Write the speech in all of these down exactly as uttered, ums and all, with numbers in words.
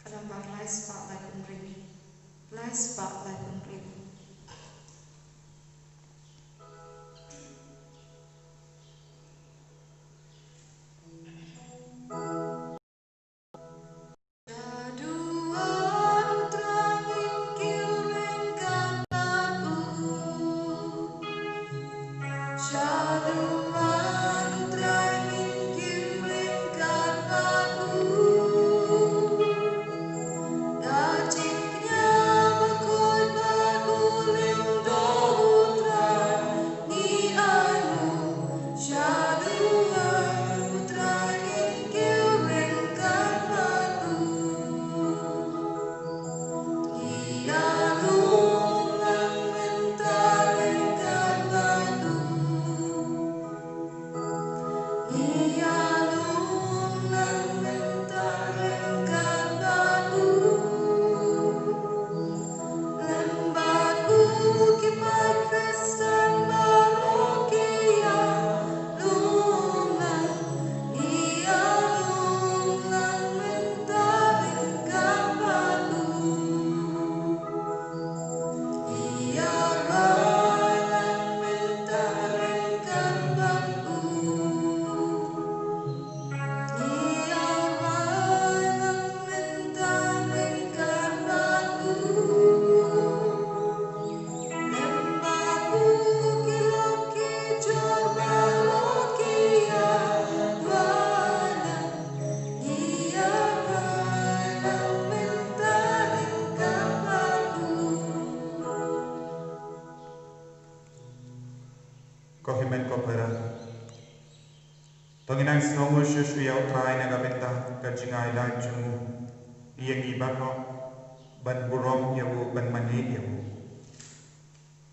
Ka dang ba lai spah lai phew hynriew. Lai spah lai phew hynriew. Ko hynmen ko para, to ngin nang sngewnguh shuh shuh ïa U Trai na ka bynta ka jingai lad jong u ïa ngi baroh, ban burom ïa u, ban mane ïa u.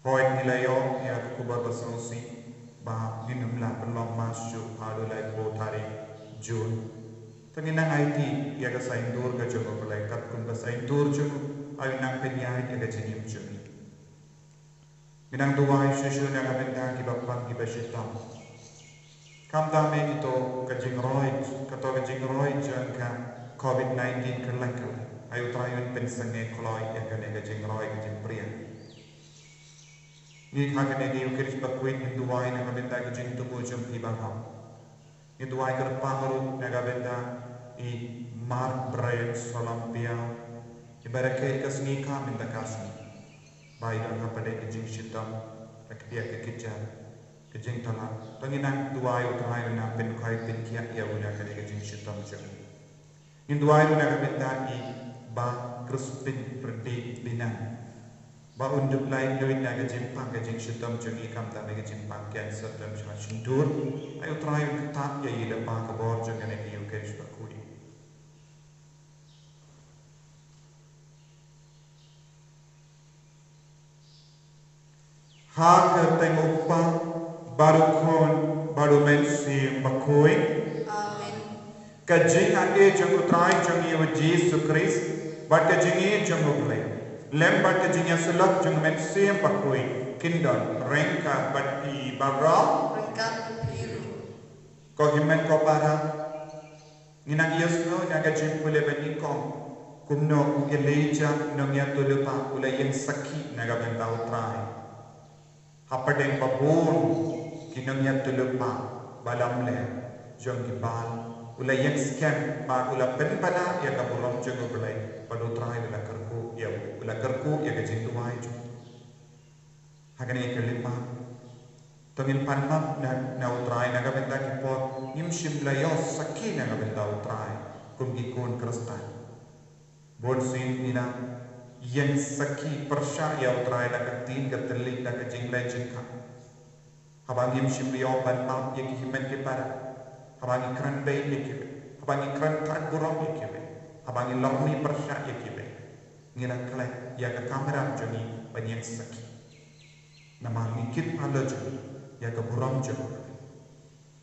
Hooid, ngi la ïoh ïa ka khubor ba sngewsih ba ngin ym lah pynlong mass shuh haduh laiphew tarik Jun. To ngin nang aiti ïa ka saiñdur ka jong U Blei, katkum ka saiñdur jong u, ai u nang pynïaid ïa ka jingim jong ngi. Ngin nang duwai shuh shuh na ka bynta kiba pang kiba shitom. Khamtam ïa kito ka jingroi, kato ka jingroi jong ka covid nineteen ka lait ka lait. Ai U Trai un pynsangeh kloi ïa kane ka jingroi ka jingpyrshah. Ngi ha kane ka Eucharist bakhuid ngin duwai na ka bynta ka jingthmu jong phi baroh. Ngi duwai kyrpang ruh na ka bynta i Mark Brian Solampiaw, iba rakhe ka sngi ka mynta ka sngi, ba i don hapdeng ka jingshitom, ka kdiah ka kjat, ka jingtalap. To ngin nang duwai U Trai un nang pynkhuid pynkhiah ïa u na kane ka jingshitom jong u. Ngin duwai ruh na ka bynta i Bah Crispin Rdi Binan, ba un dup lait lwit na ka jingpang ka jingshitom jong i, khamtam ïa ka jingpang cancer jong ka shyntur. Ai U Trai un ktah ïa i lypa ka bor jong kane ka Eucharist bakhuid. Ha ka kyrteng U Kpa, bad U Khun, bad U Mynsiem Bakhuid. Amen. Ka jingaiei jong U Trai jong ngi U Jisu Khrist, bad ka jingïeit jong U Blei, lem bad ka jingïasyllok jong U Mynsiem Bakhuid, kin don ryngkat bad phi baroh. Ryngkat bad phi ruh. Ko hynmen ko para, ngin nang ïohsngew na ka jingpule ba nyngkong kumno u Elijah nongïathuhlypa u la ïeng sakhi na ka bynta U Trai. Hapdeng ba bun ki nongïathuhlypa ba lamler jong ki Baal, u la ïeng skhem bad u la pynpaw ïa ka burom jong U Blei, bad U Trai u la kyrkhu ïa u, u la kyrkhu ïa ka jingduwai jong u. Ha kane ka lypa, to ngin pan map na, na U Trai na ka bynta ki por ngim shym la ïoh sakhi na ka bynta U Trai kum ki khun Khristan. Bun sien ngi la ïeng sakhi pyrshah ïa U Trai da ka ktien, ka thylliej, da ka jingleh jingkhang. Haba ngim shym ïoh ban map ïa ki hynmen ki para, haba ngi kren beiñ ïa kiwei, haba ngi kren thad burom ïa kiwei, haba ngi lorni pyrshah ïa kiwei, ngi la khleh ïa ka kamram jong ngi ban ïeng sakhi. Namar ngi kit palo jong ngi ïa ka burom jong ngi.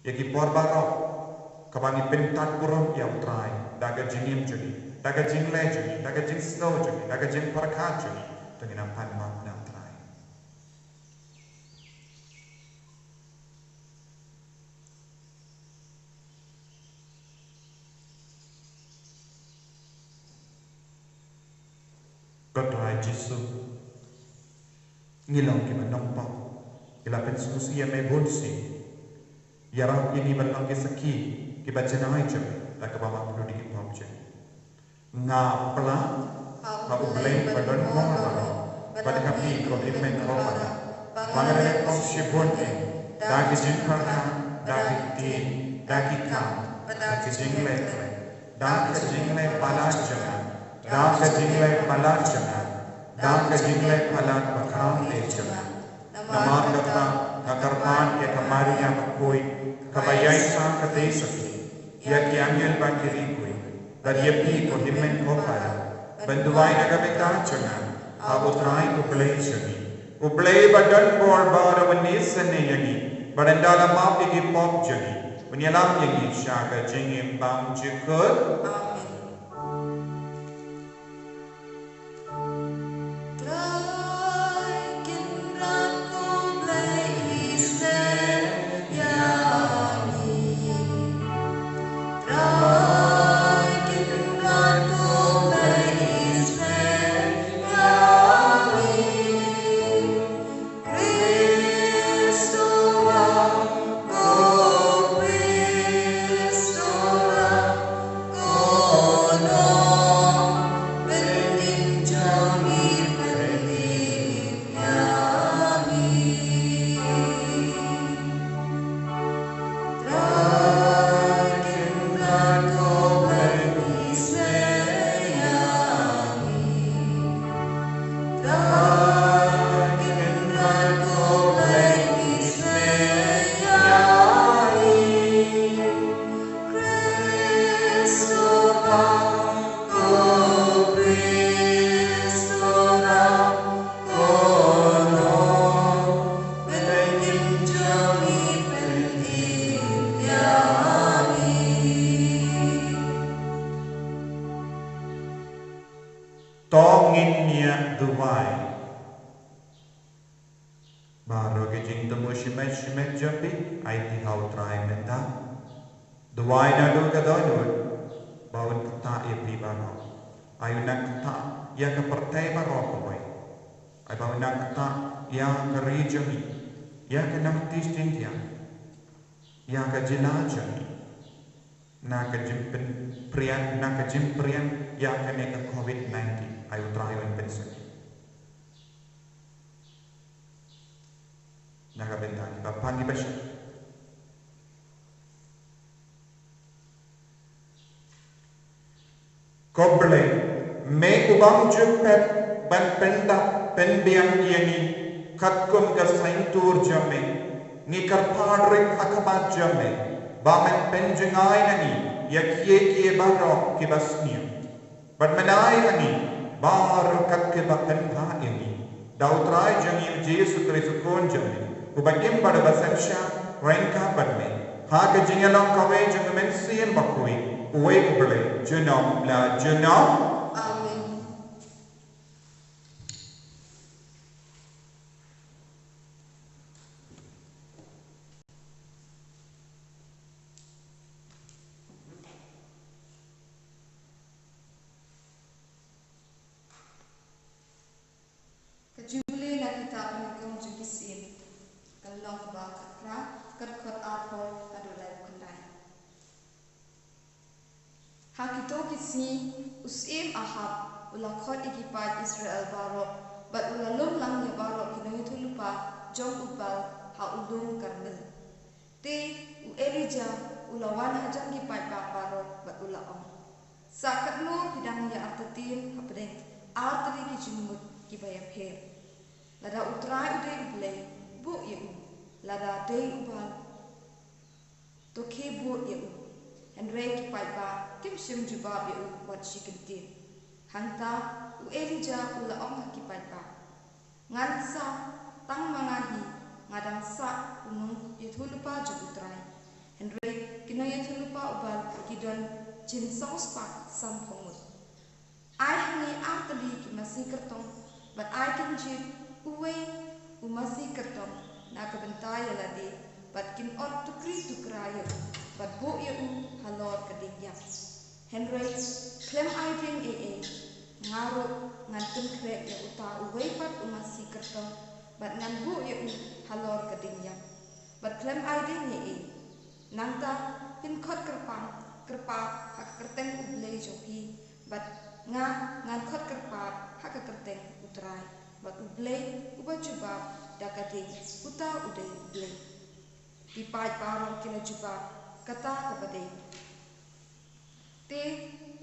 Ïa ki por baroh kaba ngi pynthad burom ïa U Trai da ka jingim jong ngi, da ka jingleh jong ngi, da ka jingsngew jong ngi, da ka jingpyrkhat jong ngi, to ngin nang pan map na U Trai. Jisu. Ngi long kiba nongpop, ki la pynsngewsih ïa me bun sien. Ïarap ïa ngi ban long ki sakhi kiba janai jong me da kaba map lut ïa ki pop jong ngi. Nga pla ha U Blei ba don bor baroh, bad ha phi ko hynmen ko para, ba nga la leh pop shibun eh, da ki jingpyrkhat, da ki ktien, da ki kam, da ki jingleh khlem, da ka jingleh palat jong nga, da ka jingleh palat jong nga, da ka jingleh palat ba kham eh jong nga. Namar kata nga kyrpad ïa ka Maria bakhuid, kaba ïaisah kata ka sakhi, ïa ki angel bad ki riewkhuid, bad ïa phi ko hynmen ko para, ban duwai na ka bynta jong nga ha U Trai U Blei jong ngi. U Blei ba don bor baroh un isynei ïa ngi, bad ynda la map ïa ki pop jong ngi, un ïalam ïa ngi sha ka jingim bymjukut. Amen. To ngin ïa duwai. Baroh ki jingthmu shimet shimet jong phi, aiti ha U Trai mynta. Duwai naduh ka dohnud ba un ktah ïa phi baroh. Ai un ktah ïa ka pyrthei baroh kawei. Ai ba un ktah ïa ka ri jong ngi, ïa ka North East India, ïa ka jylla jong ngi, na ka jingpynpriang, na ka jingpriang ïa kane ka covid nineteen. Ai U Trai un pynsangeh. Na ka bynta kiba pang kiba shai. Ko Blei, me u bym ju pep ban pyndap pynbiang ïa ngi katkum ka saiñdur jong me, ngi kyrpad ruh ha khmat jong me ba men pynjngai na ngi ïa kiei kiei baroh kiba sniew. Bad men ai ha ngi baroh kat kiba pynbha ïa ngi da U Trai jong ngi U Jisu Khrist U Khun jong me, uba im bad uba synshar ryngkat bad me ha ka jingïalong kawei jong U Mynsiem Bakhuid, uwei U Blei junom la junom. Amen. Ka Jubilee na kita ki nyngkong jong ki syiem ka long kaba khatphra, ka dkhot arphew haduh laiphew khyndai. Ha kito ki sngi u syiem Ahab u la khot ïa ki paid Israel baroh bad u la lum lang ïa baroh ki nongïathuhlypa jong u Baal ha u lum Karmel. Te u Elijah u la wan hajan ki paidbah baroh bad u la ong, sa katno phi dang ïa artatien hapdeng artylli ki jingmut kiba ïapher? Lada U Trai u dei U Blei, buh ïa u; lada dei u Baal, to khie buh ïa u. Hynrei ki paidbah kim shym jubab ïa u wat shi kyntien. Hangta u Elijah u la ong ha ki paidbah, ngan sah tang ma nga hi, nga dang sah u nongïathuhlypa jong U Trai, hynrei ki nongïathuhlypa u Baal ki don jin sawspah sanphew ngut. Ai ha ngi artylli ki masi kyrtong bad ai kynjied uwei u masi kyrtong na ka bynta ïa lade, bad kin ot tukri tukra ïa u bad buh ïa u halor ka diengïap. Hynrei khlem ai dieng ei ei, Nga ruh ngan pynkhreh ïa uta uwei pat u masi kyrtong, bad ngan buh ïa u halor ka ding ïap, bad khlem ai ding ïa ei. Nangta phin khot kyrpang kyrpad ha ka kyrteng U Blei jong phi, bad nga ngan khot kyrpad ha ka kyrteng U Trai, bad U Blei uba jubab da ka ding, uta u dei U Blei. Ki paid baroh ki la jubab kata kaba dei. Te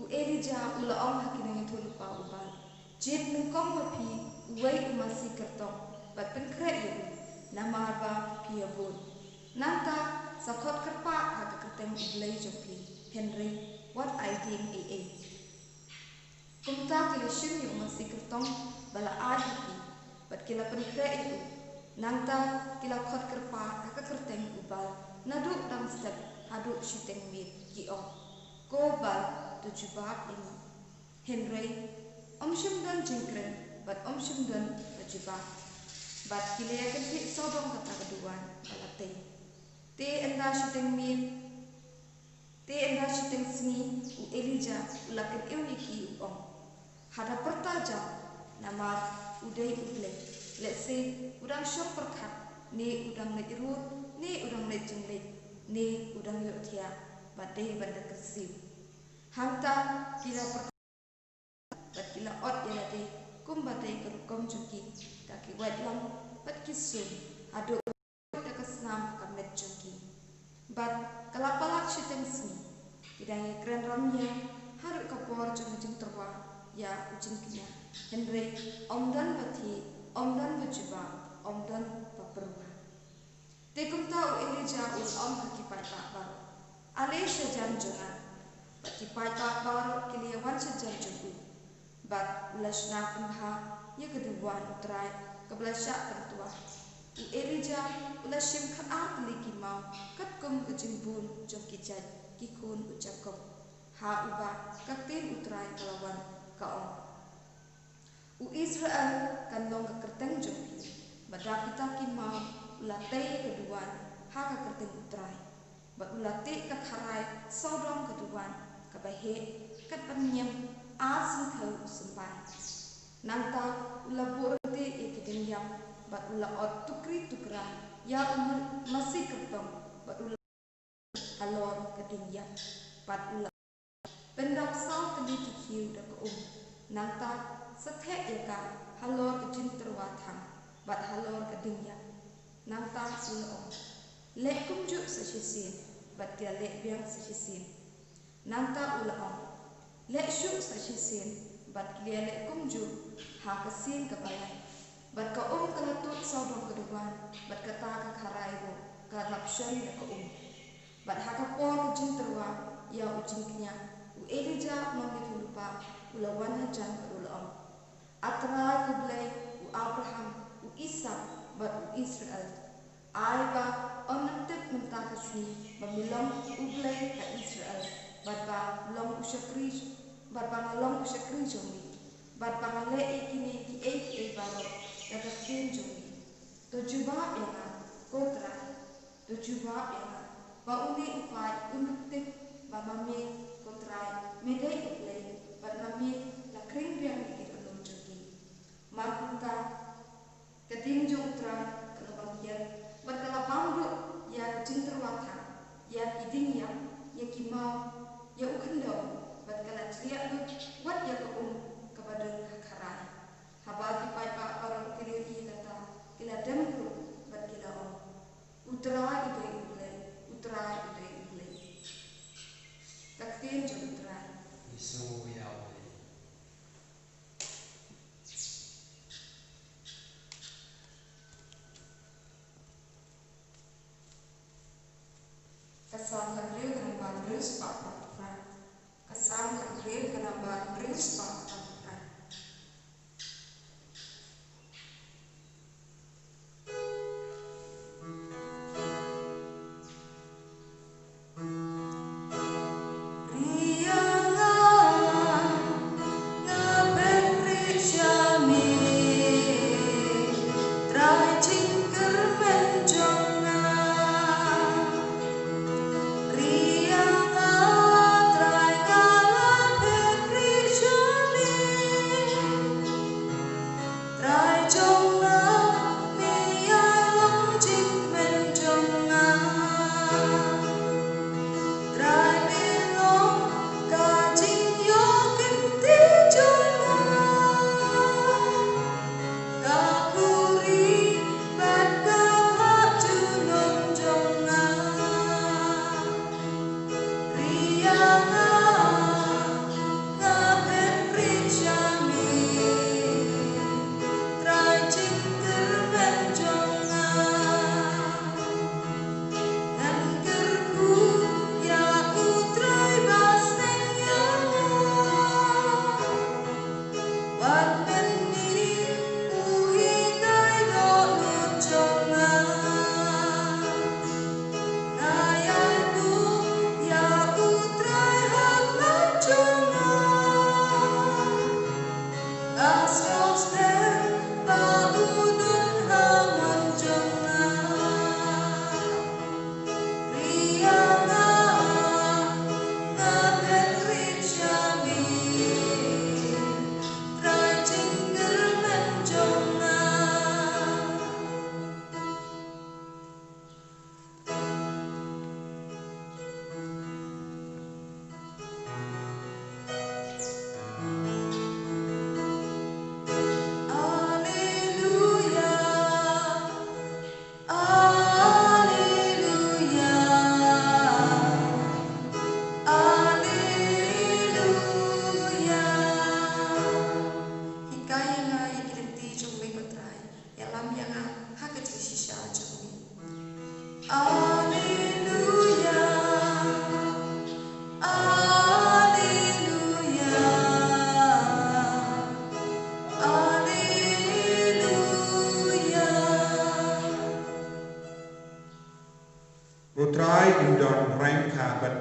u Elijah u la ong ha ki nongïathuhlypa u Baal, jied nyngkong ma phi uwei u masi kyrtong, bad pynkhreh ïa u, namar ba phi ïa bun. Nangta sa khot kyrpad ha ka kyrteng U Blei jong phi, hynrei wat ai ding ei ei. Kumta ki la shim ïa u masi kyrtong ba la ai ha ki, bad ki la pynkhreh ïa u. Nangta ki la khot kyrpad ha ka kyrteng u Baal naduh dam step haduh shiteng miet, ki ong, Ko Baal, to jubab ïa ngi. Hynrei ym shym don jingkren bad ym shym don ba jubab. Bad ki la ïa kynthih sawdong kata ka duwan ba la tei. Te ynda shiteng miet Te ynda shiteng sngi u Elijah u la kynnoh ïa ki, u ong, Ha da pyrta jam, namar u dei U Blei. Lehse u dang shong pyrkhat, ne u dang leit rud, ne u dang leit jingleit, ne u dang ïohthiah, bad dei ban da kyrsiew. Hangta ki la pyrta bad ki la ot ïa lade kumba dei ka rukom jong ki, da ki waitlam bad ki sun, haduh da ka snam ha ka met jong ki. Bad ka la palat shiteng sngi, ki dang ïakren ramia haduh ka por jong ka jingtyrwa ïa u jingkñia. Hynrei ym don ba thiah, ym don ba jubab, ym don ba pyrwa. Te kumta u Elijah u la ong ha ki paidbah baroh, Ale sha jan jong nga. Bad ki paidbah baroh ki la ïawan sha jan jong u. Bad u la shna pynbha ïa ka duwan U Trai kaba la shah pyntwa. U Elijah u la shim khatar tylli ki maw, katkum ka jingbun jong ki jait ki khun u Jakob, ha uba ka ktien U Trai ka la wan, ka ong, U Israel kan long ka kyrteng jong phi. Bad da kita ki maw u la tei ka duwan ha ka kyrteng U Trai. Bad u la teh ka kharai sawdong ka duwan kaba heh, katba niam ar syngkhew u symbai. Nangta u la buh ryntieh ïa ki ding ïap, bad u la ot tukri tukra ïa u masi kyrtong, bad u la halor ka ding ïap. Bad u la pyndap saw tylli ki khiew da ka um, nangta sa theh ïa ka halor ka jingtyrwa thang bad halor ka ding ïap. Nangta u la ong, Leh kumjuh sa shisien. Bad ki la leh biang sa shisien. Nangta u la ong, Leh shuh sa shisien. Bad ki la leh kumjuh ha ka sien kaba lai. Bad ka um ka la tuid sawdong ka duwan, bad kata ka kharai ruh ka la dap shong da ka um. Bad ha ka por ka jingtyrwa ïa u jingkñia, u Elijah u nongïathuhlypa u la wan hajan bad u la ong, A Trai, U Blei u Abraham, u Isaak bad u Israel, ai ba ym nang tip mynta ka sngi ba me long U Blei ha Israel, bad ba long u shakri, bad ba nga long u shakri jong me, bad ba nga leh ïa kine kiei kiei baroh da ka ktien jong me. To jubab ïa nga, ko Trai. To jubab ïa nga ba une u paid un tip ba ma me, ko Trai, me dei U Blei, bad ma me la khring biang ïa ki dohnud jong ki. Mar kumta ka ding jong U Trai ka la bam hiar, bad ka la bam ruh ïa ka jingtyrwa thang, ïa ki ding ïap, ïa ki maw, ïa u khyndew, bad ka la jriah lut wat ïa ka um kaba don ha kharai. Haba ki paidbah baroh ki la ïohi ïa kata, ki la dem khun bad ki la ong, U Trai u dei U Blei, U Trai u dei U Blei. Ka ktien jong U Trai. Ïa u Blei. Ka Salm ka hynriew ka nambar hynriew spah phra. Ka Salm ka hynriew ka nambar hynriew spah phra.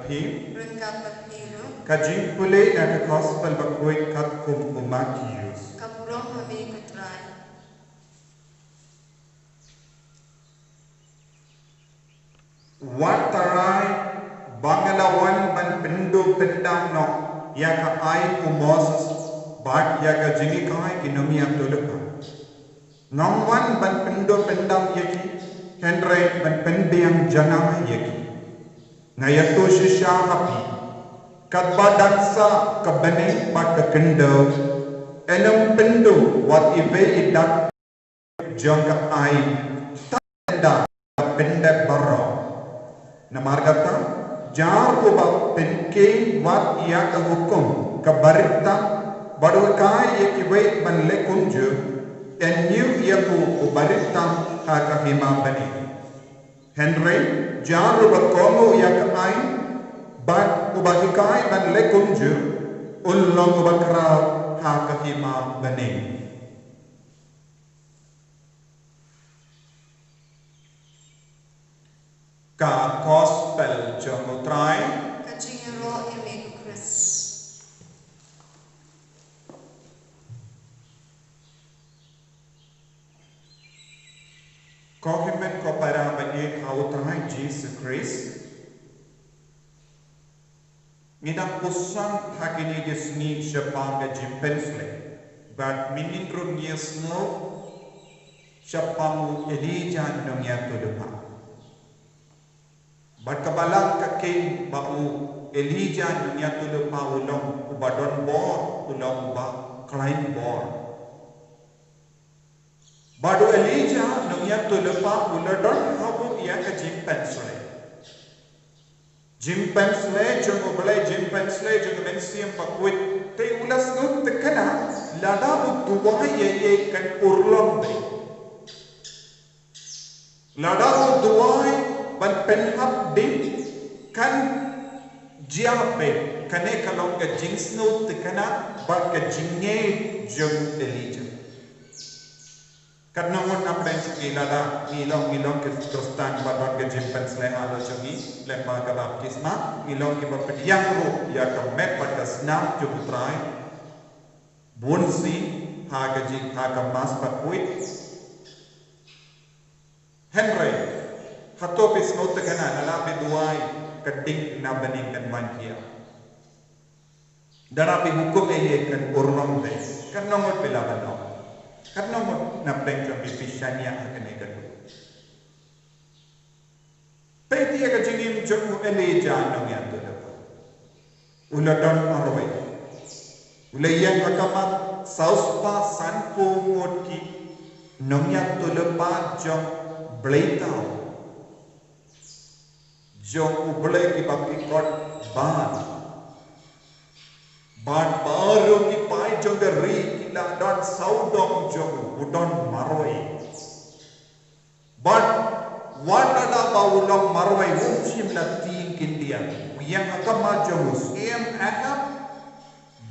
Him. Ryngkat bad phi ruh. Ka jingpule na ka Gospel bakhuid katkum u Mathaios. Ka burom ha me ko Trai. Wat tharai ba nga la wan ban pynduh pyndam noh ïa ka aiñ u Moses bad ïa ka jinghikai ki nongïathuhlypa. Ngam wan ban pynduh pyndam ïa ki, hynrei ban pynbiang jngai ïa ki. Nga ïathuh shisha ha phi, katba dang sah ka bneng bad ka khyndew, yn ym pynduh wat iwei i dak jong ka aiñ tad haduh ba pyndep baroh. Namar kata, jar uba pynkheiñ wat ïa ka hukum ka barieh tam bad u hikai ïa kiwei ban leh kumjuh, yn ñiew ïa u u barieh tam ha ka hima bneng. Hynrei jar uba kohnguh ïa ka aiñ bad uba hikai ban leh kumjuh, un long uba khraw ha ka hima bneng. Ka Gospel jong u Trai. Ka jingïaroh ïa me ko Khrist. Ko hynmen ko para bangeit ha u Trai Jisu Khrist. Ngi dang puson ha kine ki sngi shaphang ka jingpynshlei. Bad mynhynnin ruh ngi ïohsngew shaphang u Elijah nongïathuhlypa. Bad ka balang ka kheiñ ba u Elijah nongïathuhlypa u long uba don bor, u long uba khlaiñ bor. Bad u Elijah nongïathuhlypa u la don ha u ïa ka jingpynshlei. Jingpynshlei jong u Blei, jingpynshlei jong ka mynsiem bakhuid. Te u la sngewtynnad lada u duwai ïa ïa kan urlong beit. Lada u duwai ban pynhap ding kan jia beit. Kane ka long ka jingsngewtynnad bad ka jingngeit jong u Elijah. Katno ngut na pdeng jong ngi lada ngi long, ngi long ki Khristan ba don ka jingpynshlei halor jong ngi lyngba ka baptisma, ngi long kiba pdiang ruh ïa ka met bad ka snam jong u Trai bun sien ha ka jing, ha ka Mass bakhuid. Hynrei hato phi sngewtynnad lada phi duwai ka ding na bneng kan wan jia? Lada phi hukum ïa ïa kan urlong beit, katno ngut phi lah ban ong? Katno ngut na pdeng jong phi phi shaniah ha kane ka dei? Peit ïa ka jingim jong u Elijah nongïathuhlypa. U la don marwei. U la ïeng ha khmat saw spah sanphew ngut ki nongïathuhlypa jong u Blei, thaw jong u Blei kiba ki khot Baal. Bad baroh ki paid jong ka ri ki la don sawdong jong u, u don marwei. Bad wat lada ba u long marwei, um shym la tieng khyndiat. U ïeng ha khmat jong u Syiem Ahab.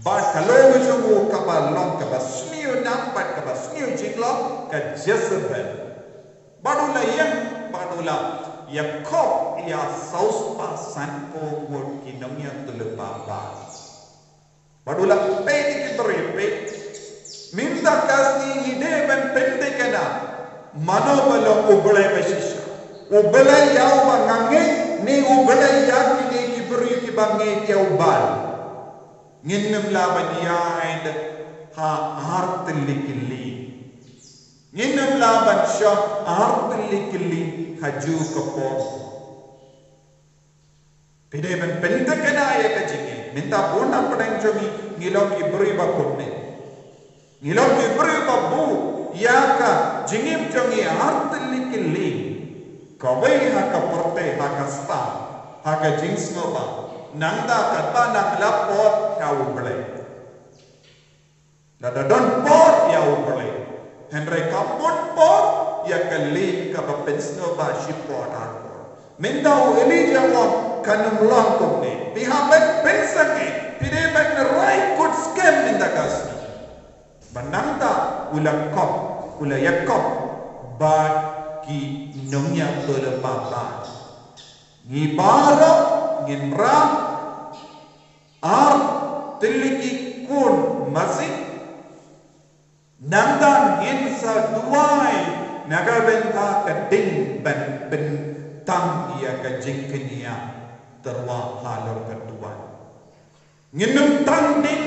Bad ka lok jong u kaba long kaba sniew nam bad kaba sniew jinglong ka Jezebel. Bad u la ïeng bad u la ïakhop ïa saw spah sanphew ngut ki nongïathuhlypa Baal. Bad u la peit ïa ki briew, peit. Mynta ka sngi ngi dei ban pynthikna mano ba long u Blei ba shisha. U Blei ïa uba nga ngeit ne u Blei ïa kine ki briew kiba ngeit ïa u Baal. Ngin ym lah ban ïaid ha artylli ki lieng. Ngin ym lah ban shong artylli ki lieng ha ju ka por. Phi dei ban pynthikna ïa ka jingngeit. Mynta bun na pdeng jong ngi ngi long ki briew ba kumne. Ngi long ki briew ba buh ïa ka jingim jong ngi artylli ki lieng. Kawei ha ka pyrthei, ha ka stad, ha ka jingsngewbha. Nangta katba nang la por ïa u Blei. Lada don por ïa u Blei. Hynrei kam bun por ïa ka lieng kaba pynsngewbha shipor arpor. Mynta u Elijah u ong kan ym long kumne. Phi hap ban pynsangeh, phi dei ban rai kut skhem mynta ka sngi. Bad nangta u la khop, u la ïakhop bad ki nongïathuhlypa Baal. Ngi baroh ngin rah ar tylli ki khun masi. Nangta ngin sa duwai na ka bynta ka ding ban pyntang ïa ka jingkñia tyrwa halor ka duwan. Ngin ym tang ding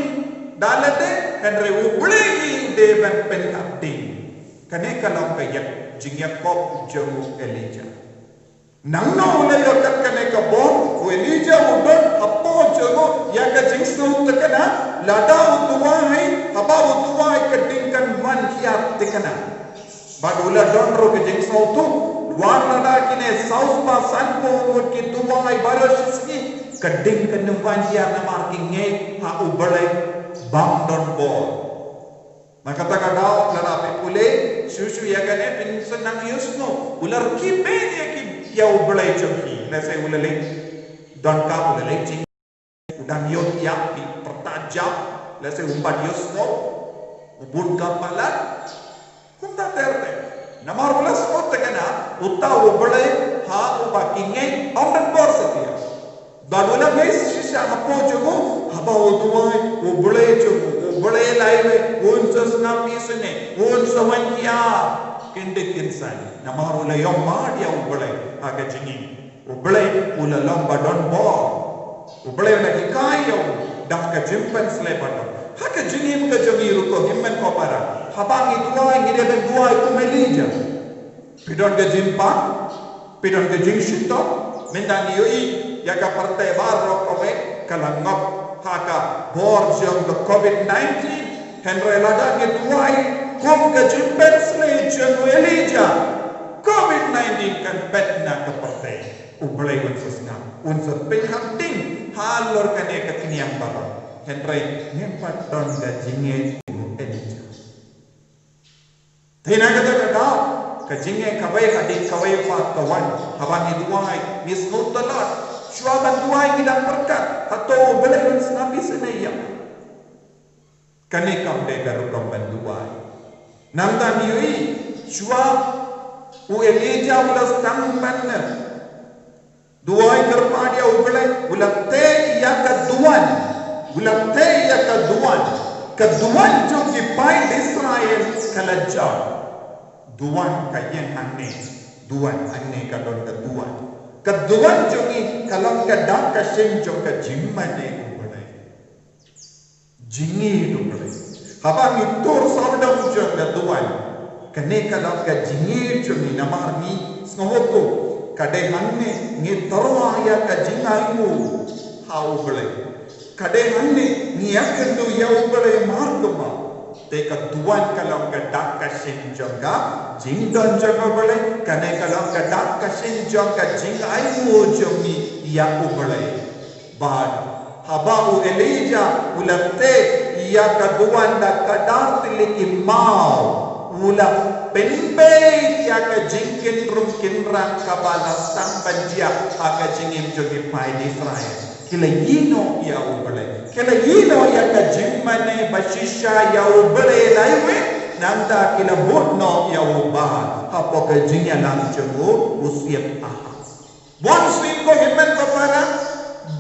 da lade, hynrei U Blei hi u dei ban pynhap ding. Kane ka long ka ïa, jingïakob jong u Elijah. Nangno u la ïoh kat kane ka bor? U Elijah u don hapoh jong u ïa ka jingsngewthikna, lada u duwai, haba u duwai ka ding kan wan hiar thikna. Bad u la don ruh ka jingsngewthuh, wat lada kine saw spah sanphew ngut ki duwai baroh shi sngi, ka ding kan ym wan hiar namar ki ngeit ha U Blei bym don bor. Na kata ka daw lada phi pule shuh shuh ïa kane phin sa nang ïohsngew u la rkhie beit ïa ki, ïa U Blei jong phi. Lehse u la leit donkam, u la leit jing, u dang ïoh ïa phi pyrta jam. Lehse um pat ïohsngew, u bun kam palat. Kumta ter ter. Namar u la sngewthikna uta U Blei ha uba ki ngeit bym don bor satia. Bad u la ngeit shisha hapoh jong u, haba u duwai, U Blei jong u, U Blei laiwei un sa sngap isynei, un sa wan hiar. Kyndit kynsai. Namar u la ïohmad ïa U Blei ha ka jingim. U Blei u la long ba don bor. U Blei u la hikai ïa u da ka jingpynshlei ba don. Ha ka jingim ka jong ngi ruh ko hynmen ko para, haba ngi duwai ngi dei ban duwai kum Elijah. Phi don ka jingpang, phi don ka jingshitom. Mynta ngi ïohi ïa ka pyrthei baroh kawei ka la ngop ha ka bor jong ka covid nineteen. Hynrei lada ngi duwai kum ka jingpynshlei jong u Elijah, covid nineteen kan phet na ka pyrthei. U Blei un sa sngap, un sa pynhap ding halor kane ka khñiang baroh. Hynrei ngim pat don ka jingngeit u Elijah. Te na kata ka daw, ka jingngeit kawei hadien kawei pat ka wan, haba ngi duwai, ngi sngewtynnat, shuwa ban duwai ngi dang pyrkhat, hato U Blei un sngap isynei ïa. Kane kam dei ka rukom ban duwai. Nangta ngi ïohi, shuwa u Elijah u la sdang ban duwai kyrpad ïa U Blei, u la tei ïa ka duwan. U la tei ïa ka duwan. Ka duwan jong ki paid Israel ka la jam. Duwan ka ïeng hangne. Duwan hangne ka don ka duwan. Ka duwan jong ngi ka long ka dak ka shin jong ka jingmane U Blei. Jingïeit U Blei. Haba ngi tur sawdong jong ka duwan, kane ka long ka jingïeit jong ngi namar ngi sngewthuh ka dei hangne ngi tyrwa ïa ka jingainguh ha U Blei. Ka dei hangne ngi ïakynduh ïa U Blei markumba. Te ka duwan ka long ka dak ka shin jong ka jingdon jong U Blei, kane ka long ka dak ka shin jong ka jingainguh jong ngi ïa U Blei. Bad haba u Elijah u la tei ïa ka duwan da ka dar tylli ki maw, u la pynbeit ïa ka jingkynrum kynrang kaba la sdang ban jia ha ka jingim jong ki paid Israel. Ki la ïehnoh ïa U Blei, ki la ïehnoh ïa ka jingmane ba shisha ïa U Blei laiwei, nangta ki la bud noh ïa u Baal hapoh ka jingïalang jong u Syiem Ahab. Bun sien ko hynmen ko para,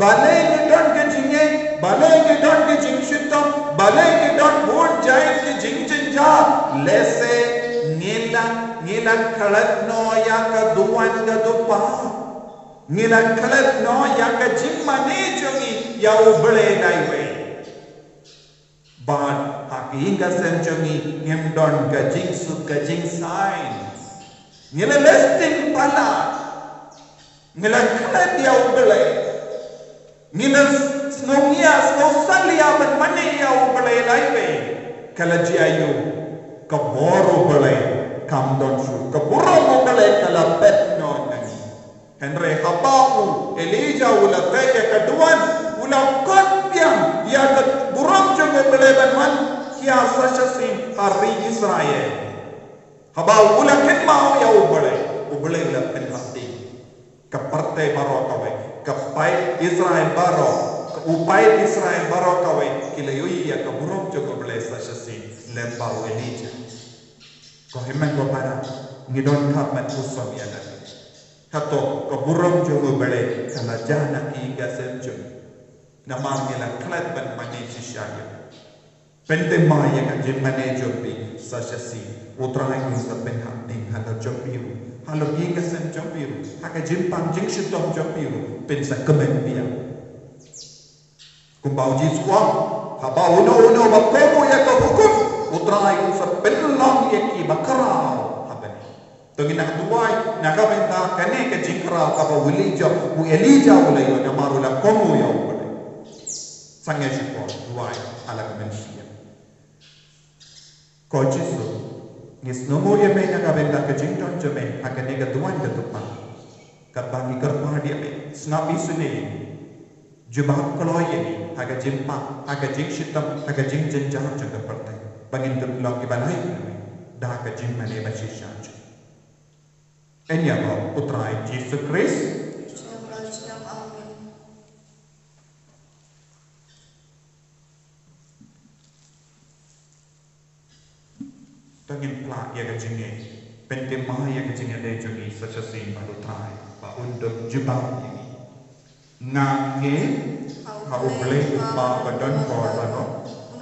balei ngi don ka jingngeit, balei ngi don ka jingshitom, balei ngi don bun jait ki jingjynjar, lehse ngi la, ngi la klet noh ïa ka duwan ka dupa. Ngi la klet noh ïa ka jingmane jong ngi ïa U Blei laiwei. Bad ha ka ïing ka sem jong ngi ngim don ka jingsuk ka jingsaiñ. Ngi la leh sting palat. Ngi la klet ïa U Blei. Ngi la sngew ngi ïa sngew salia ban mane ïa U Blei laiwei. Ka la jia ïa u, ka bor U Blei kam don shuh. Ka burom U Blei ka la phet noh na ngi. Hynrei haba u Elijah u la tei ïa ka duwan, u la kot biang ïa ka burom jong U Blei ban wan hiar sa shisien ha ri Israel. Haba u la kynmaw ïa U Blei, U Blei u la pynhap ding. Ka pyrthei baroh kawei, ka paid Israel baroh, ka u paid Israel baroh kawei ki la ïohi ïa ka burom jong U Blei sa shisien lem bad u Elijah. Ko hynmen ko para, ngi donkam ban puson ïa lade. Hato ka burom jong U Blei ka la jah na ki ïing ka sem jong ngi? Namar ngi la klet ban mane shisha ïa u. Pynthymmai ïa ka jingmane jong phi sa shisien. U Trai un sa pynhap ïa phi ha la jong phi ruh, ha la ki ïing ka sem jong phi ruh, ha ka jingpang jingshitom jong phi ruh, phin sa kmen biang. Kumba u Jisu u ong, haba uno uno ba kohnguh ïa ka hukum, U Trai un sa pynlong ïa ki ba khraw ha bneng. To ngin nang duwai na ka bynta kane ka jingkhraw kaba u Elijah, u Elijah u la ïoh namar u la kohnguh ïa U Blei. Sangeh shipor duwai ha la ka mynsiem. Ko Jisu, ngi sngewnguh ïa me na ka bynta ka jingdon jong me ha kane ka duwan ka jong phi. Katba ngi kyrpad ïa me, sngap isynei ïa ngi. Jubab kloi ïa ngi ha ka jingpang, ha ka jingshitom, ha ka jingjynjar jong ka pyrthei, ba ngin long kiba la ïeit na me da ka jingmane ba shisha jong ngi. Ïa ka kyrteng U Trai Jisu Khrist. Amen. To ngin phla ïa ka jingngeit, pynthymmai ïa ka jingngeit jong ngi sa shisien bad U Trai ba un da jubab ïa ngi. Nga ngeit ha U Blei U Kpa ba don bor baroh,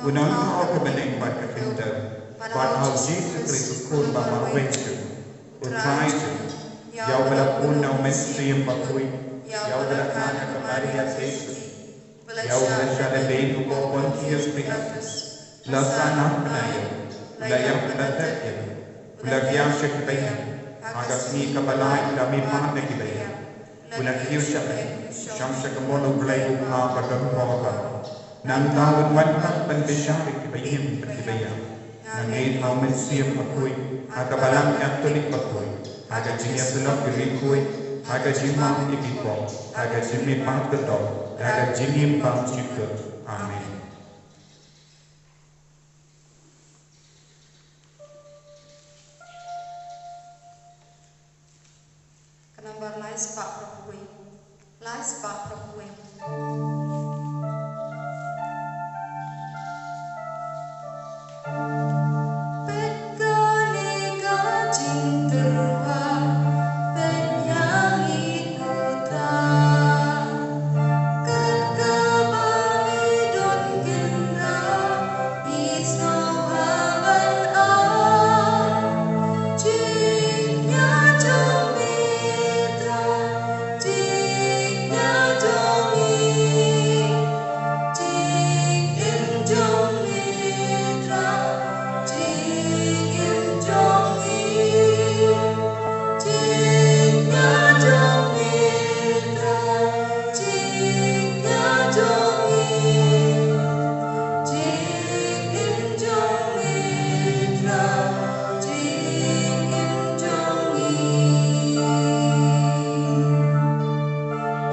u nongthaw ka bneng bad ka khyndew, bad ha U Jisu Khrist u Khun ba marwei jong U Trai jong ngi, ïa uba la pun na U Mynsiem Bakhuid, ïa uba la kha na ka Maria theisotti, ïa uba la shah lade ha u koit u Pontius Pilatus, la sahnarphna ïa u, la ïap la tet ïa u, la kha sha ki baïap, ha ka sngi kaba lai la mihpat na ki baïap, la kiew sha bneng, shong sha ka mon U Blei U Kpa ba don bor baroh. Nangta un wan pat ban bishar ïa ki baïap bad ki baïap. Nga ngeit ha U Mynsiem Bakhuid, ha ka Balang Katholik bakhuid, ha ka jingïasyllok ki riewkhuid, ha ka jingmap ïa ki pop, ha ka jingmihpat ka doh, ha ka jingim bymjukut. Amen. Ka nombar lai spah hynriew wei. Lai spah hynriew wei. Peit kane ka jingtyrwa, peit ïa ngi ko Trai. Kat kaba ngi don kynrad, ngi sngewbha ban ai. Jingïaid jong ngi Trai, jingïaid jong ngi. Jingim jong ngi Trai, jingim jong ngi. Jingïaid jong ngi Trai, jingïaid jong ngi. Jingim jong ngi Trai, jingim jong ngi.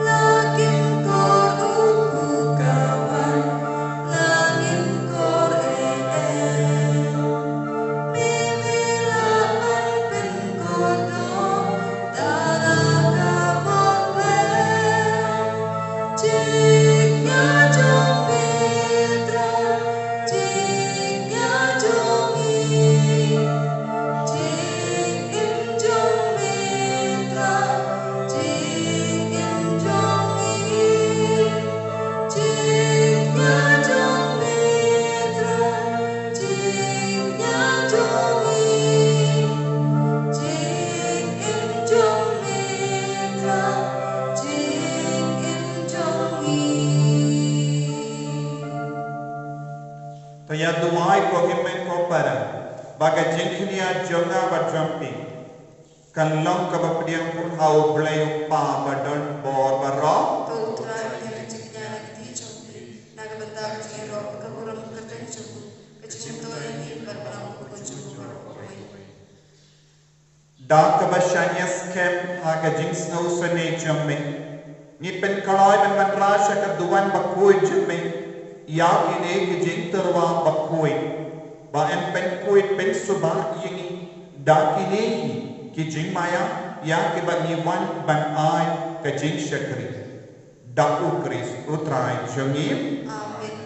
La kim kor u kaba, la kim kor eh eh. Mimi la ban pynkordor da la ka bor leh. Jingïaid jong ngi Trai, jingïaid jong ngi. Jingim jong ngi Trai, jingim jong ngi. Jingïaid jong ngi Trai, jingïaid jong ngi. Jingim jong ngi Trai, jingim jong ngi. To ïa duwai ko hynmen ko para, ba ka jingkñia jong nga bad jong phi kan long kaba pdiang pur ha U Blei U Kpa ba don bor baroh. To U Trai un ïa ka jingkñia na ka kti jong phi, na ka bynta ka jingïaroh bad ka burom ka kyrteng jong u, ka jingmyntoi ïa ngi bad baroh ki khun jong u baroh kawei. Da kaba shaniah skhem ha ka jingsngewsynei jong me, ngi pynkloi ban wanrah sha ka duwan bakhuid jong me ïa kine ki jingtyrwa bakhuid, ba yn pynkhuid pynsuba ïa ngi da kine hi ki jingmaïa, ïa kiba ngi wan ban ai ka jingshakri. Da U Khrist U Trai jong ngi. Amen.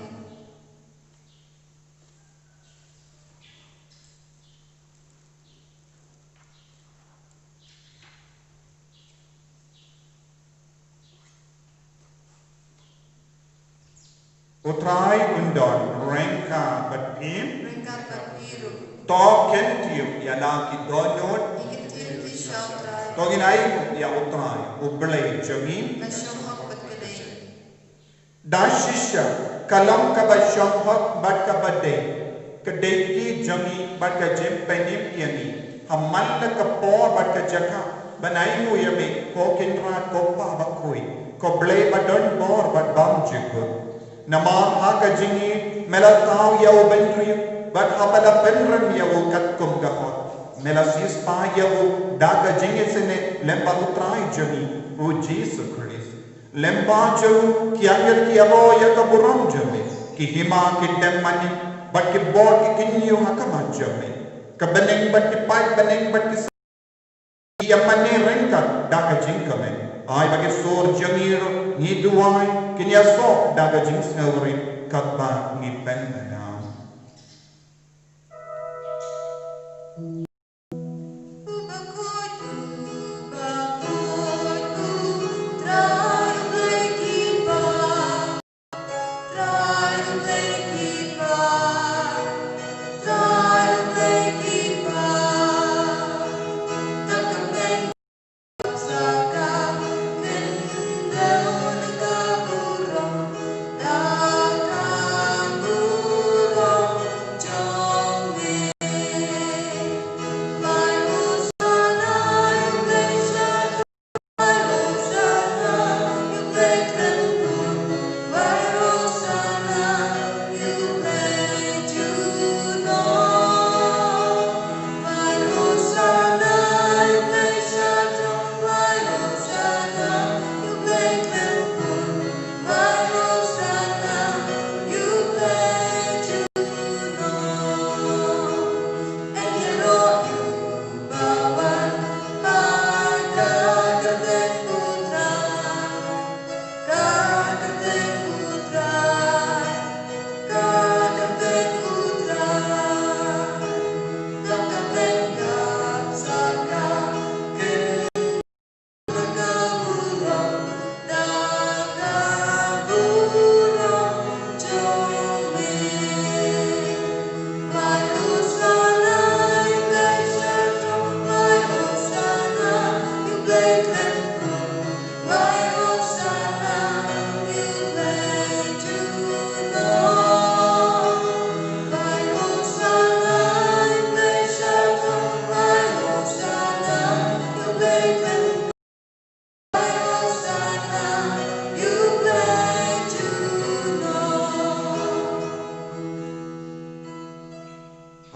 U Trai un don ryngkat bad phi. Ryngkat bad phi ruh. To kyntiew ïa la ki dohnud. Ngi kyntiew ïa phi sha U Trai. To ngin ai ïa U Trai U Blei jong ngi. Ka shong hok bad ka dei. Da shisha ka long kaba shong hok bad kaba dei ka dei ki jong ngi bad ka jingpynim ïa ngi ha man la ka por bad ka jaka ban ai nguh ïa me, ko Kynrad, ko Pa bakhuid, ko Blei ba don bor bad bymjukut. Namar ha ka jingïeit me la thaw ïa u bynriew bad haba la pynrem ïa u katkum ka hok me la siewspah ïa u da ka jingisynei lem bad U Trai jong ngi U Jisu Khrist. Lem bad jong u ki angel ki ïaroh ïa ka burom jong me, ki hima ki dem mane bad ki bor ki kynñiew ha khmat jong me. Ka bneng bad ki paid bneng bad ki ïa mane ryngkat da ka jingkmen. Ai ba ki sur jong ngi ruh, ngi duwai, kin ïasoh da ka jingsngewrit katba ngi pynbna.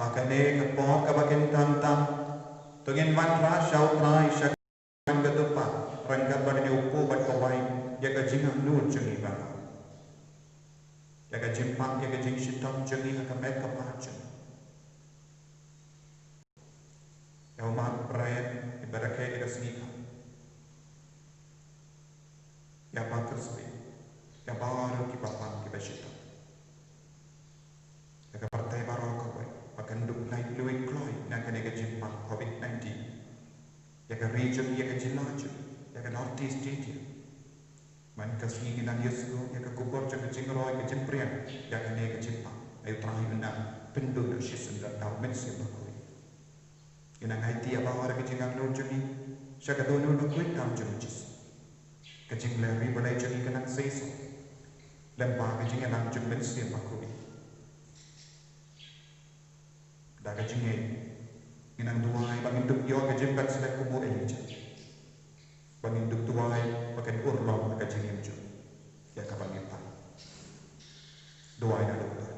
Ha kane ka por kaba kynthang tam, to ngin wanrah sha U Trai sha ka dupa ryngkat bad kane u kpu bad ka waiñ ïa ka jingangnud jong ngi baroh, ïa ka jingpang, ïa ka jingshitom jong ngi ha ka met ka phad jong ngi. Ïa u Mark Bryan, ïa i ba rakhe ïa ka sngi ka, ïa Pa Crispin, ïa baroh kiba pang kiba shitom. Ïa ka pyrthei baroh kawei ba kan duh lait luid kloi na kane ka jingpang covid nineteen. Ïa ka ri jong ngi, ïa ka jylla jong ngi, ïa ka North East India. Man ka sngi ngin nang ïasngew ïa ka khubor jong ka jingroi ka jingpriang ïa kane ka jingpang. Ai U Trai un nang pynduh da u shisien da u Mynsiem Bakhuid. Ngin nang aiti ïa baroh ka jingangnud jong ngi sha ka dohnud bakhuid tam jong u Jisu. Ka jingleh ri balei jong ngi kan nang seisoh lyngba ka jingïalang jong u Mynsiem Bakhuid. Da ka jingngeit ngin nang duwai ba ngin dup ïoh ka jingpynshlur kum u Elijah, ba ngin dup duwai ba kan urlong ka jingim jong ngi ïa kaba ngin pang. Duwai na u Trai.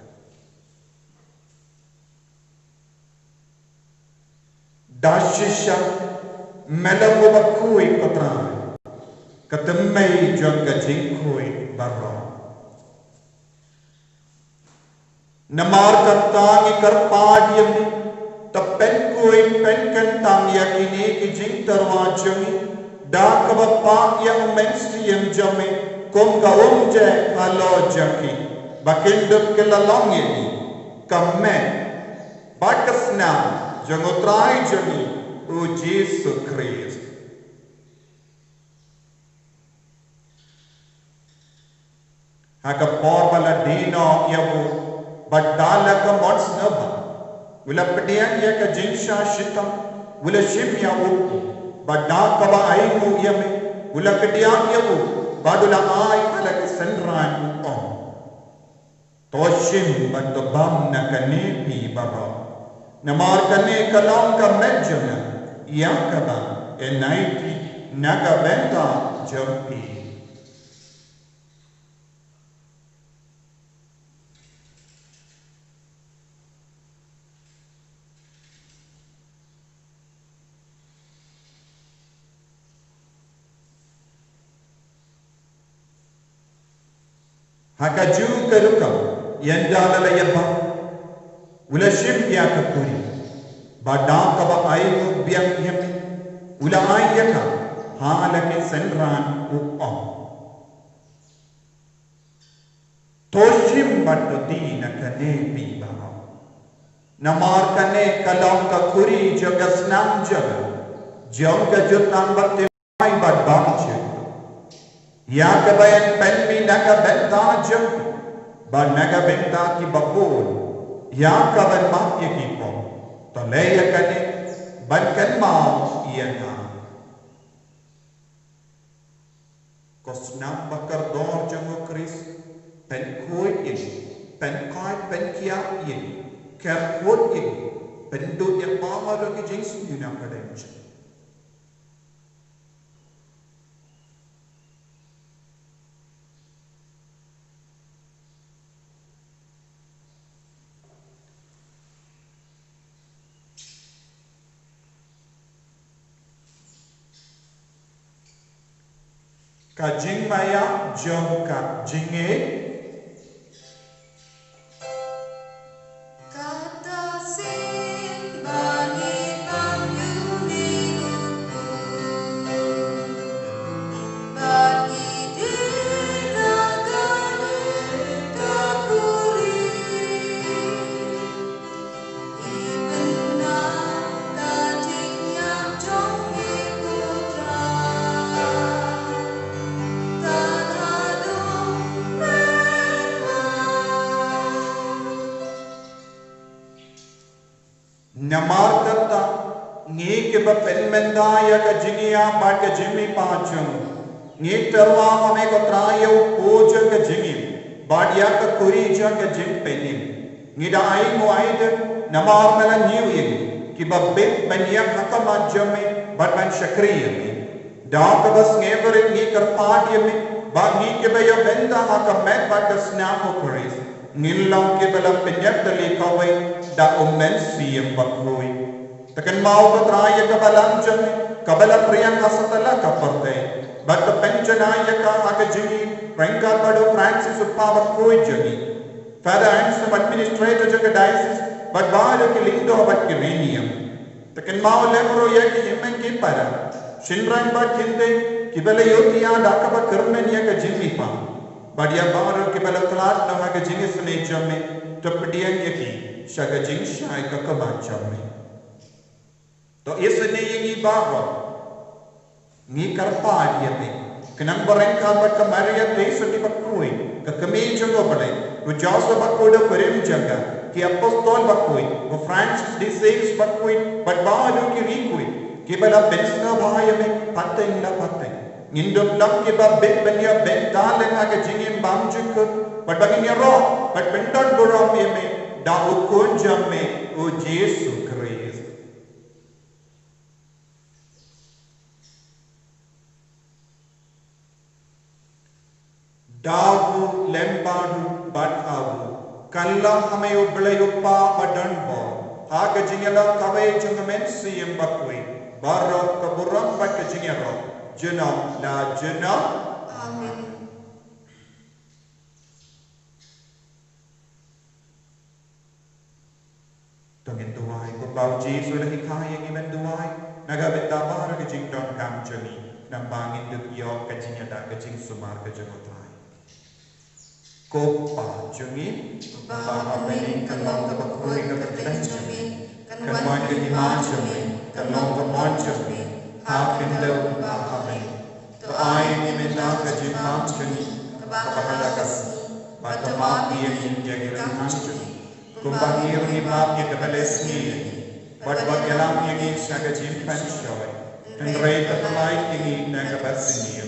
Da shisha me long uba khuid, ko Trai, ka tymmen jong ka jingkhuid baroh. Namar kata ngi kyrpad ïa me, to pynkhuid pynkyntang ïa kine ki jingtyrwa jong ngi da kaba pah ïa u Mynsiem jong me kum ka umjai halor jong ki, ba kin dup ki la long ïa ngi ka met bad ka snam jong u Trai jong ngi u Jisu Khrist. Ha ka por ba la die noh ïa u, bad da la ka mon sngewbha, u la pdiang ïa ka jingshah shitom, u la shim ïa u, bad da kaba ainguh ïa me, u la kdiang ïa u, bad u la ai ha la ka synran, u ong: To shim bad to bam na kane phi baroh. Namar kane ka long ka met jong nga, ïa kaba yn aiti na ka bynta jong phi. Ha kajuh ka rukom, ynda la la ïabam, u la shim ïa ka kuri, bad da kaba ainguh biang ïa me, u la ai ïa ka ha la ki synran, u ong: To shim bad to die na kane phi baroh. Namar kane ka long ka kuri jong ka snam jong nga, jong ka jutang baptisma bad bam jong nga. Ïa kaba yn pynmih na ka bynta jong phi bad na ka bynta kiba bun, ïa kaban map ïa ki pop. To leh ïa kane ban kynmaw ïa nga. Ko snam ba kordor jong u Khrist, pynkhuid ïa ngi, pynkoit pynkhiah ïa ngi, kyrkhu ïa ngi, pynduh ïa baroh ki jingsniew na pdeng jong ngi. Ka jingmaïa jong ka jingngeit. Kata sien ba ngi pang ïa u Blei u Kpa, ba ngi die na kane ka khuri. Namar kata, ngi kiba pynmynta ïa ka jingïap bad ka jingmihpat jong ngi, ngi tyrwa ha me ko Trai ïa u kpu jong ka jingim bad ïa ka khuri jong ka jingpynim. Ngi da ainguh aidit namar me la ñiew ïa ngi kiba bit ban ïeng ha khmat jong me bad ban shakri ïa me. Da kaba sngewrit ngi kyrpad ïa me ba ngi kiba ïa bynta ha ka met bad ka snam u Khrist, ngin long kiba la pynïap tylli kawei da u Mynsiem Bakhuid. To kynmaw ko Trai ïa ka balang jong me kaba la pdiang ha satlak ka pyrthei, bad to pynjanai ïa ka ha ka jingim ryngkat bad u Francis u Kpa Bakhuid jong ngi, Father Anselm, administrator jong ka diocese, bad baroh ki lyngdoh bad ki riewniam. To kynmaw lem ruh ïa ki hynmen ki para, shynrang bad kyntien kiba la ïohi ïa da kaba kyrmen ïa ka jingmihpat, bad ïa baroh kiba la khlad noh ha ka jingisynei jong me. To pdiang ïa ki sha ka jingshai ka khmat jong me. To isynei ïa ngi baroh. Ngi kyrpad ïa me, khnang ba ryngkat bad ka Maria Theisotti bakhuid, ka kmie jong u Blei, u Joseph bakhuid u kurim jong ka, ki apostol bakhuid, u Francis de Sales bakhuid, bad baroh ki riewkhuid kiba la pynsngewbha ïa me pateng la pateng, ngin dup long kiba bit ban ïa bynta lem ha ka jingim bymjukut, bad ba ngin ïaroh bad pyndonburom ïa me da u Khun jong me, u Jisu Khrist. Da u lem bad u, bad ha u, kan long ha me u Blei u Kpa badonbor, ha ka jingïalang kawei jong ka Mynsiem Bakhuid, baroh ka burom bad ka jingïaroh, junom la junom. Amen. To ngin duwai, kumba u Jisu u la hikai ïa ngi ban duwai na ka bynta baroh ki jingdonkam jong ngi, namar ba ngin dup ïoh ka jingïada ka jingsumar ka jong u Trai. Ko Kpa jong ngi, uba ha bneng, ka long kaba khuid ka kyrteng jong me, kan wan ka hima jong me, kan long ka mon jong me ha khyndew kumba ha bneng. To ai ïa ngi mynta ka jingbam jong ngi kaba ha la ka sngi. Bad to map ïa ngi ïa ki rngan jong ngi, kumba ngi ruh ngi map ïa kiba leh sngi ïa ngi. Bad wat ïalam ïa ngi sha ka jingpynshoi, hynrei to pyllait ïa ngi na kaba sniew.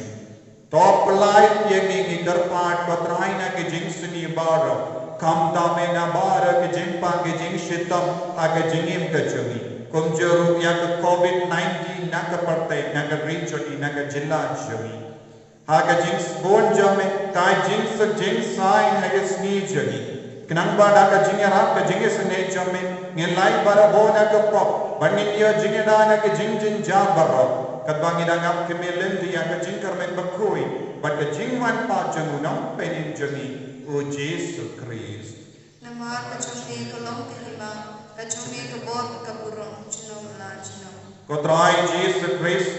To pyllait ïa ngi, ngi kyrpad, ko Trai, na ka jingsniew baroh, khamtam eh na baroh ka jingpang ka jingshitom ha ka jingim ka jong ngi. Kumjuh ruh ïa ka covid nineteen na ka pyrthei, na ka ri jong ngi, na ka jylla jong ngi. Ha ka jingsbun jong me, ka jingsuk jingsaiñ ha ka sngi jong ngi. Khnang ba da ka jingïarap ka jingisynei jong me, ngin lait barabor na ka pop, bad ngin ïoh jingïada na ka jingjynjar baroh. Katba ngi dang ap khmih lynti ïa ka jingkyrmen bakhuid bad ka jingwan pat jong u Nongpynim jong ngi, u Jisu Khrist. Namar ka jong me ka long ka hima, ka jong me ka bor ka burom, junom la junom. Ko Trai Jisu Khrist,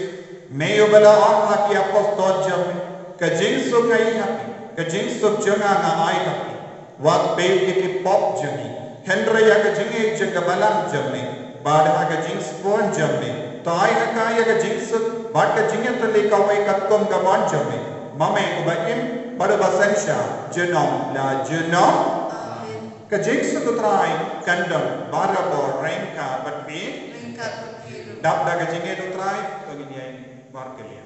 me uba la ong ha ki apostol jong me, ka jingsuk nga ai ha phi, ka jingsuk jong nga nga ai ha phi. Wat peit ïa ki pop jong ngi, hynrei ïa ka jingïeit jong ka balang jong me, bad ha ka jingsbun jong me, to ai ha ka ïa ka jingsuk bad ka jingïatylli kawei katkum ka mon jong me, ma me uba im bad uba synshar junom la junom. Amen. Ka jingsuk u Trai kan don barabor ryngkat bad phi. Ryngkat bad phi ruh. Dap da ka jingïeit u Trai, to ngin ïeng markylliang.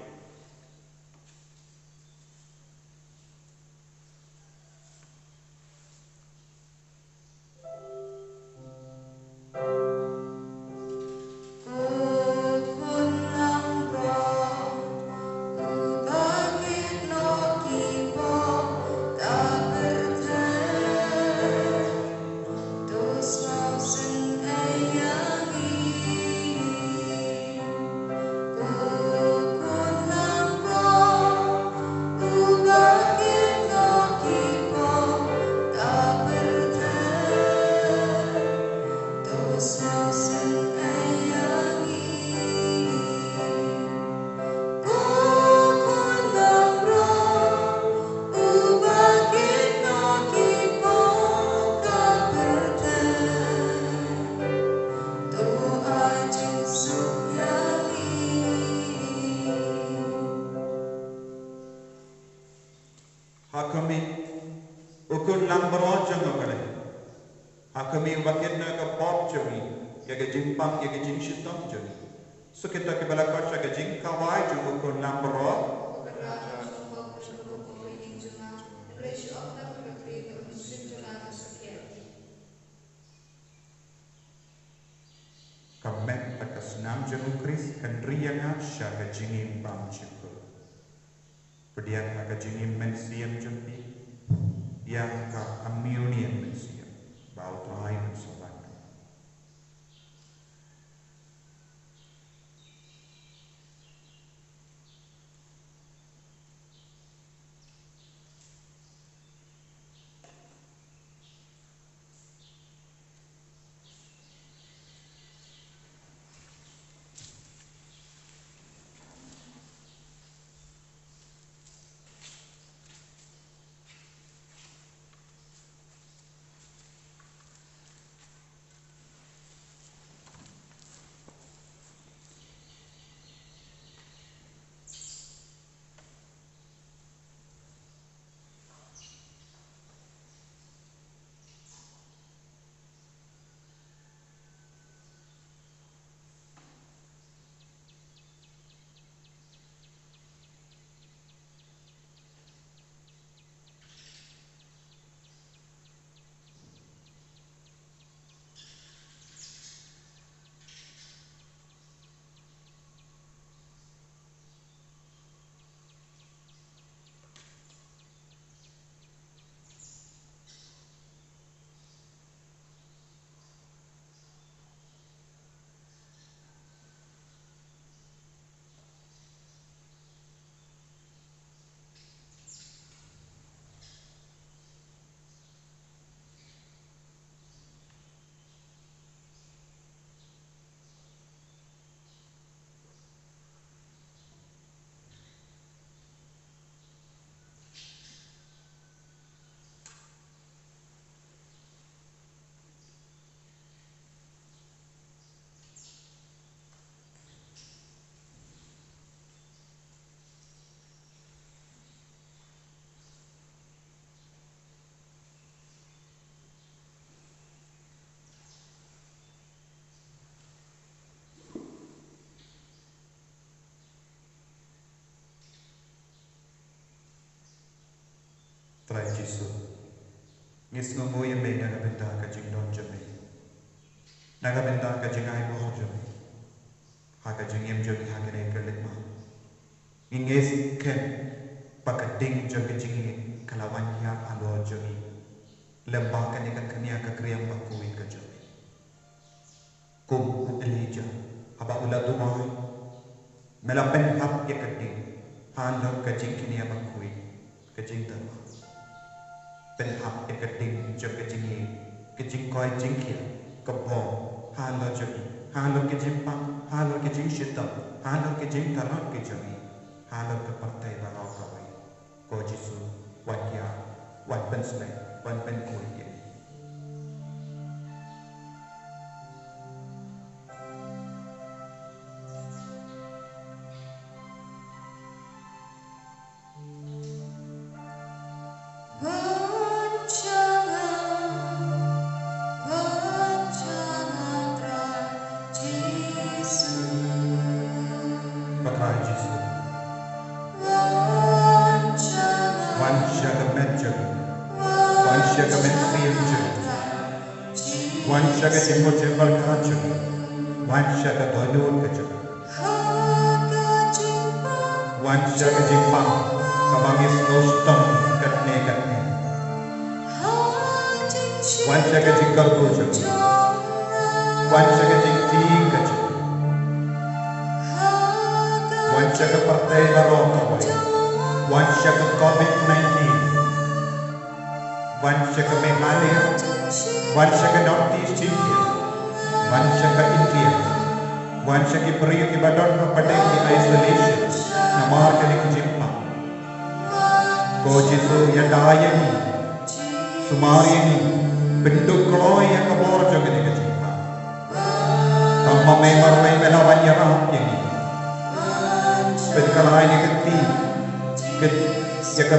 Ha khmih, u khun langbrot jong nga ka dei. Ha khmih, uba kit na ka pop jong ngi, ïa ka jingpang, ïa ka jingshitom jong ngi. Suk ïa kita kiba la koit sha ka jingkhawai jong u khun langbrot. Ka met bad ka snam jong u Khrist kan ri ïa nga sha ka jingim bymjukut. Pdiang ha ka jingim mynsiem jong phi ïa ka amyuni mynsiem ba u Trai un sa wan. Jisu. Ngi sngewnguh ïa me na ka bynta ka jingdon jong me, na ka bynta ka jingai bor jong me ha ka jingim jong ngi ha kane ka leit ma. Ngi ngeit skhem ba ka ding jong ka jingïeit ka la wan ïa halor jong ngi, lem bad kane ka khñiang ka kriang bakhuid ka jong me. Kum u Elijah, haba u la duwai, me la pynhap ïa ka ding halor ka jingkhñiang bakhuid ka jingdon. Pynhap ïa ka ding jong ka jingïeit, ka jingkoit jingkhiah, ka bor halor jong ngi, halor ka jingpang, halor ka jingshitom, halor ka jingtarot ka jong ngi, halor ka pyrthei baroh kawei. Ko Jisu, wat ïa, wat pynslem, wat pynkhuid ïa ngi. Ko Trai Jisu, wan sha ka met jong ngi, wan sha ka mynsiem jong ngi, wan sha ka jingmut jingpyrkhat jong ngi, wan sha ka dohnud ka jong ngi. Wan sha ka jingpang kaba ngi sngewshitom katne katne. Wan sha ka jingkyrkhu jong ngi. Wan sha ka jingtieng ka jong ngi. Wan sha ka pyrthei baroh kawei. Wan sha ka covid nineteen. Wan sha ka Meghalaya, wan sha ka North East India, wan sha ka India, wan sha ki briew kiba don ha pdeng ki isolation namar kane ka jingpang. Ko Jisu, ïada ïa ngi, sumar ïa ngi, pynduh kloi ïa ka bor jong kane ka jingpang. Tang ma me marwei me la wan ïarap ïa ngi. Pynkylla ïa ka kti, ka, ïa ka,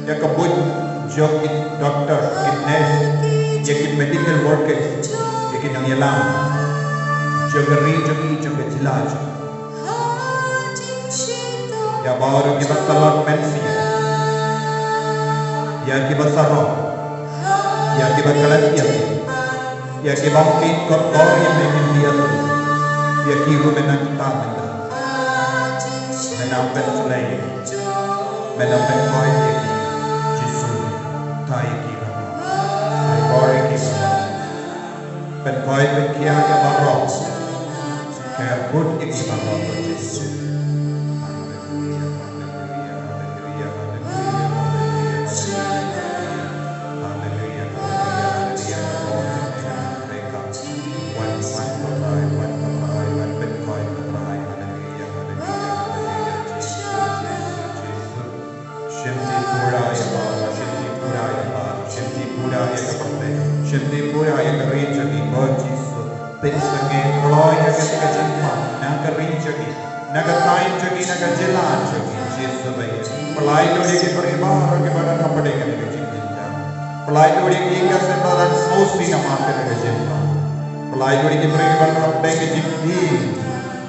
ïa ka buit jong ki doktor, ki nurse, ïa ki medical workers, ïa ki nongïalam jong ka ri jong ngi, jong ka jylla jong ngi. Ïa baroh kiba tlot mynsiem, ïa kiba sarong, ïa kiba klet ïa me, ïa kiba ong kyrpad ïa me, ïa ki ruh me nang kyrpad mynta. Me nang pynslem, me nang pynkoit ïa ki, Jisu, tai ïa ki baroh, tai bor ïa ki baroh. Pynkoit pynkhiah ïa baroh. Kyrkhu ïa ki baroh, Jisu. Haleluia, haleluia, haleluia, haleluia, haleluia, haleluia. Haleluia, haleluia, haleluia. Wan, wan, Ko Trai, wan, Ko Trai, wan, pynkoit, Ko Trai. Haleluia, haleluia, haleluia. Jisu, Jisu, Jisu. Shim ti pura ïa baroh, shim ti pura ïa baroh, shim ti pura ïa ka pyrthei, shim ti pura ïa ka ri jong ngi, Ko Jisu. Pynsangeh kloi ïa kane ka jingpang na ka ri jong ngi, na ka thaiñ jong ngi, na ka jylla jong ngi, Jisu ba ïeit. Pynlait lut ïa ki briew baroh kiba don ha pdeng kane ka jingïada. Pynlait lut ïa ki ka seng ba la sngewsih namar kane ka jingpang. Pynlait lut ïa ki briew kiba don ha pdeng ka jingdih.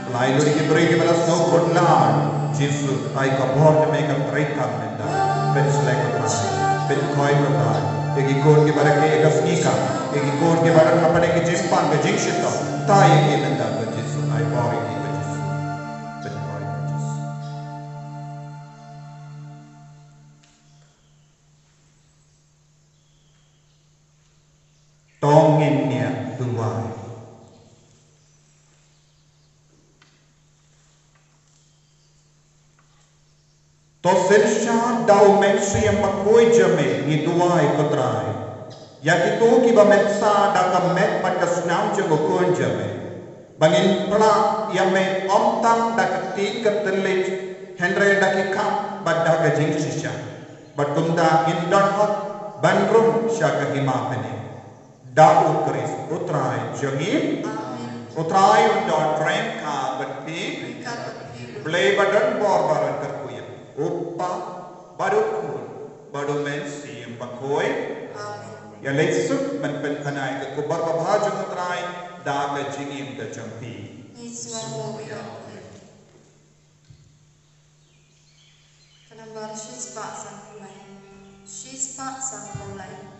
Pynlait lut ïa ki briew kiba la sngewkhut lad. Jisu, tai ka bor jong me ka treikam mynta. Pynslem, Ko Trai, pynkoit, Ko Trai, ïa ki khun kiba rakhe ïa ka sngi kam, ïa ki khun kiba don ha pdeng ka jingpang ka jingshitom. Tai ïa ki mynta, Ko Jisu, tai bor ïa ki, Ko Jisu. Pynkoit, Ko Jisu. To ngin ïa duwai. To synshar da u Mynsiem Bakhuid jong me, ngi duwai, Ko Trai, ïa kito kiba met sah da ka met bad ka snam jong u Khun jong me, ba ngin phla ïa me ym tang da ka ktien ka thylliej, hynrei da ki kham bad da ka jingshisha. Bad kumta ngin don hok ban rung sha ka hima bneng. Da u Khrist u Trai jong ngi. Amen. U Trai un don ryngkat bad phi. Ryngkat bad phi. Blei ba don bor baroh un kyrkhu ïa u Kpa bad u Khun bad u Mynsiem Bakhuid. Amen. Ïa leit suk ban pynpaw ïa ka khubor babha jong u Trai da ka jingim ka jong phi. Ngi sngewbha ïa u. Ka nambar shispah sanphew lai. shispah sanphew lai.